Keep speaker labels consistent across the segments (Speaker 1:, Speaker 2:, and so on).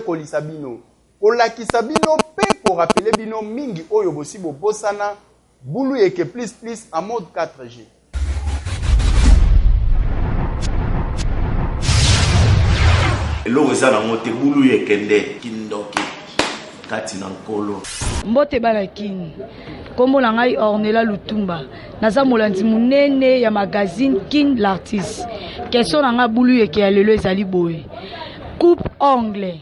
Speaker 1: koyekolisa bino, kolakisa bino pe ko rappeler bino mingi oyo bosi bobosana, Bulu Yeke plus plus en mode 4G.
Speaker 2: Eloko eza nango te bulu yeke nde kindoki kati na nkolo.
Speaker 3: Mbote bana kin, kombo na ngai Ornella Lutumba, naza molandi monene ya magazine Kin l'artiste. Question na ngai bulu yeke ya lelo ezali boye, coupe ongle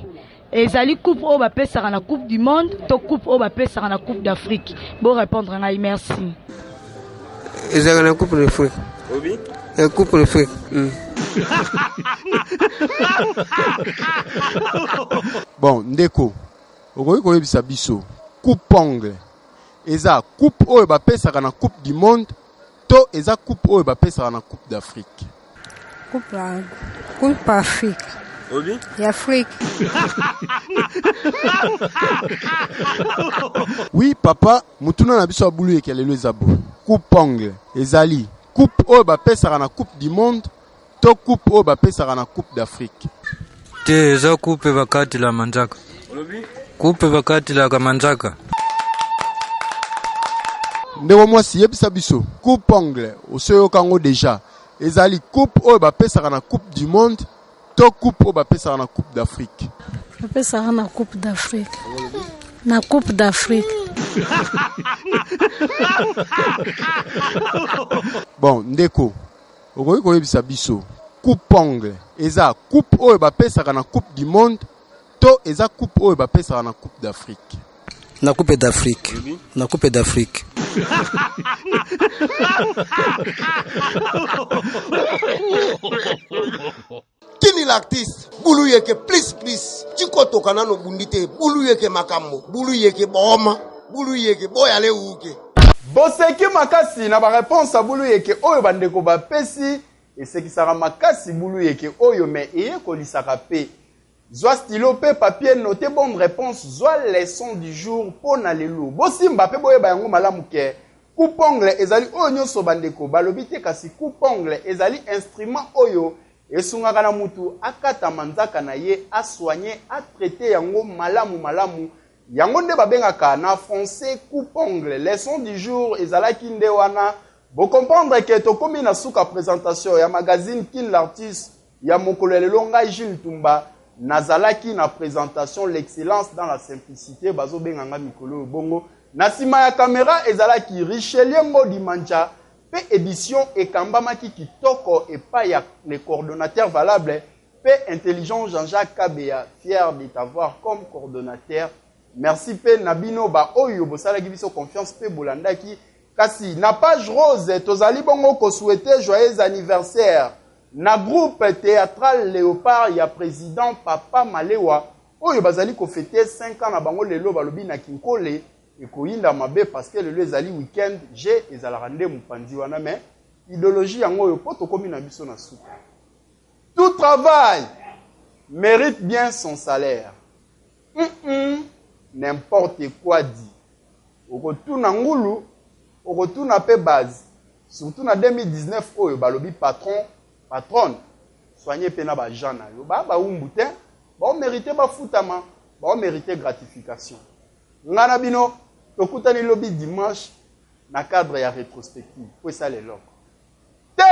Speaker 3: ezali coupe oyo bapesaka na coupe du monde to coupe oyo bapesaka na coupe d'Afrique? Bo répondre ngai, merci.
Speaker 4: Ezalaka na coupe d'Afrique.
Speaker 5: Obi?
Speaker 4: Eh, coupe d'Afrique.
Speaker 1: Bon ndeko okoki koyebisa biso coupe ongle eza coupe oyo bapesaka na coupe du monde to eza coupe oyo bapesaka na coupe d'Afrique?
Speaker 6: Coupe, coupe Afrique.
Speaker 5: Obi?
Speaker 6: Ya Afrique.
Speaker 1: Oui papa, motuna na biso ya bulu yeke lelo eza boye. Coupe ongle ezali coupe oyo bapesaka na coupe du monde to coupe oyo bapesaka na coupe d'Afrique?
Speaker 7: Te, eza coupe bakatela manzaka.
Speaker 5: Olobi?
Speaker 7: Coupe bakatelaka manzaka.
Speaker 1: Ndeko mwasi, yebisa biso coupe ongle osi oyoka yango deja, ezali coupe oyo bapesaka na coupe du monde to coupe oyo bapesaka na coupe d'Afrique?
Speaker 6: Bapesaka na coupe d'Afrique. Na coupe d'Afrique.
Speaker 1: Bon ndeko, okoki koyebisa biso coupe ongle eza coupe oyo bapesaka na coupe du monde to eza coupe oyo bapesaka na coupe d'Afrique?
Speaker 8: Na coupe d'Afrique. Na coupe d'Afrique.
Speaker 9: Kini l'artiste bulu yeke plus plus tikotoka nano bundi te bulu yeke makambo bulu yeke boma bulu yeke boyale uke.
Speaker 1: Boseki makasi na ba reponse ya bulu yeke oyo ba ndeko ba pesi, esekisaka makasi bulu yeke oyo mais eyekolisaka pe. Zwa stylo pe papier note bonne reponse zwa leçon du jour po na lelo. Bosimba pe boyeba yango malamu ke coupe ongle ezali oyo nionso ba ndeko balobi te kasi coupe ongle ezali instrument oyo esungaka na mutu akata manzaka na ye a soigner a traiter yango malamu malamu yango nde babengaka na français coupe ongle. Leçon du jour ezalaki nde wana bo comprendre ke tokomi na suka presentation ya magazine Kin l'artiste Ya mokolo ya lelo ngai Jules Ntumba nazalaki na presentation l'excellence dans la simplicite bazo benga nga mikolo oyo bongo na sima ya camera ezalaki Richelieu Ngodi Mancha pe edition ekambamaki kitoko epai ya le coordonnateur valable pe intelligent Jean-Jacques Kabeya fier de t'avoir comme coordonnateur merci pe na bino ba oyo bosalaki biso confiance pe bolandaki kasi na page rose tozali bongo ko souhaiter joyeux anniversaire Na groupe theatral Leopard ya president Papa Malewa oyo bazali ko feter 5 ans na bango lelo balobi na Kinkole ekoyinda mabe parce que lelo ezali week-end jeu ezalaka nde mupanzi wana mais ideologie yango oyo po tokomi na biso na suka. Tout travail merite bien son salaire hum n'importe quoi dit okotuna ngulu okotuna pe base Surtout na 2019 oyo balobi patron patronne soigner pe na ba agents na yo ba bawumbu te bao merite bafutama bao merite gratification nga na bino tokutani lobi dimanche na cadre ya retrospective po esala eloko te.